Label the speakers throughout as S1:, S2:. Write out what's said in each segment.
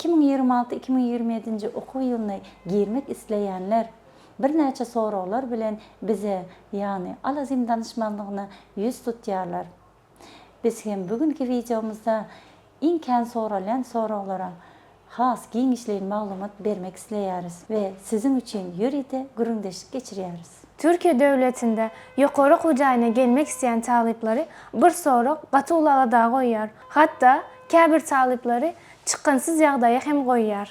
S1: 2026, 2027-nji okuw ýylyna girmek isleýänler birnäçe soraglar bilen bize, ýagny Al-Azim danyşmanlygyna ýüz tutýarlar. Biz hem bu günki wideomyzda iň kän soralýan soraglara has giňişleýin maglumat bermek isleýäris we siziň üçin ýörite gürrüňdeşlik geçirýäris.
S2: Türkiýe döwletinde ýokary okuw jaýyna gelmek isleýän talyplary bir sorag gaty uly alada goýýar. Hatda käbir talyplary çykgynsyz ýagdaýa hem goýýar.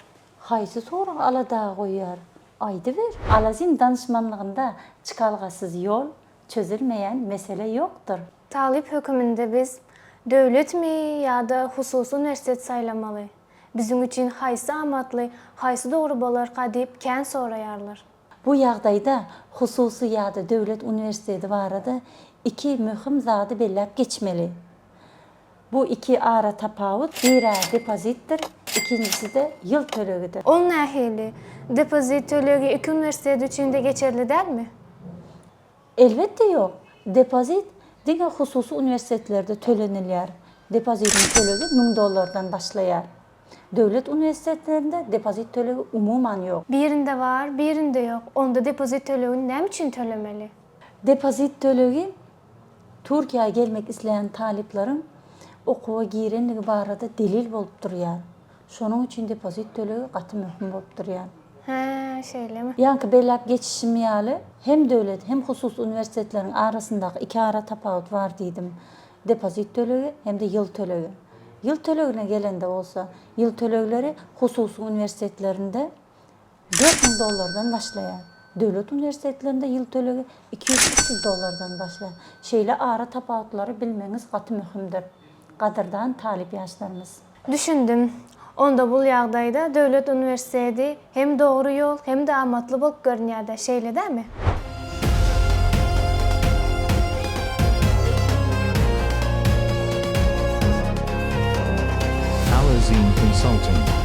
S1: Haýsy sorag alada goýýar? Aýdyber. Alazim danyşmanlygynda çykalgasyz ýol, çözülmeýän mesele ýokdur.
S2: Talyp höküminde biz döwletmi ýa-da hususy uniwersitet saýlamaly? Biziň üçin haýsy amatly, haýsy dogry bolarka diýip kän soraýarlar.
S1: Bu ýagdaýda hususy ýa-da döwlet uniwersiteti barada iki möhüm zady belläp geçmeli. Bu iki ara tapawut, bir-ä depozitdir, ikinjisi-de ýyl tölegidir.
S2: Ol nähili? Depozit tölegi iki uniwersitet üçin-de geçerli dälmi?
S1: Elbetde ýok. Depozit diňe hususy uniwersitetlerde tölenilýär. Depozitiň tölegi müň dollardan başlaýar. Döwlet uniwersitetlerinde depozit tölegi umuman ýok.
S2: Birinde bar, birinde ýok. Onda depozit tölegini näme üçin tölemeli?
S1: Depozit tölegi Türkiýä gelmek isleýän talyplaryň okuwa girenligi barada delil bolup durýar. Şonuň üçin depozit tölegi gaty möhüm bolup durýar.
S2: Hä, şeýlemi?
S1: Ýaňky belläp geçişim ýaly, hem döwlet, hem hususy uniwersitetleriň arasyndaky ikiara tapawut bar diýdim. Depozit tölegi hem-de ýyl tölegi. Ýyl tölegine gelende bolsa, ýyl tölegleri hususy uniwersitetlerinde 4000 dollardan başlaýar. Döwlet uniwersitetlerinde ýyl tölegi 200-300 dollardan başlaýar. Şeýle ara tapawutlary bilmegiňiz gaty möhümdir, gadyrdan talyp ýaşlarymyz.
S2: Düşündim. Onda bul ýagdaýda döwlet uniwersiteti hem dogry ýol, hem-de amatly bolup görünýär-dä, şeýle dämi?
S3: Alazine Consulting.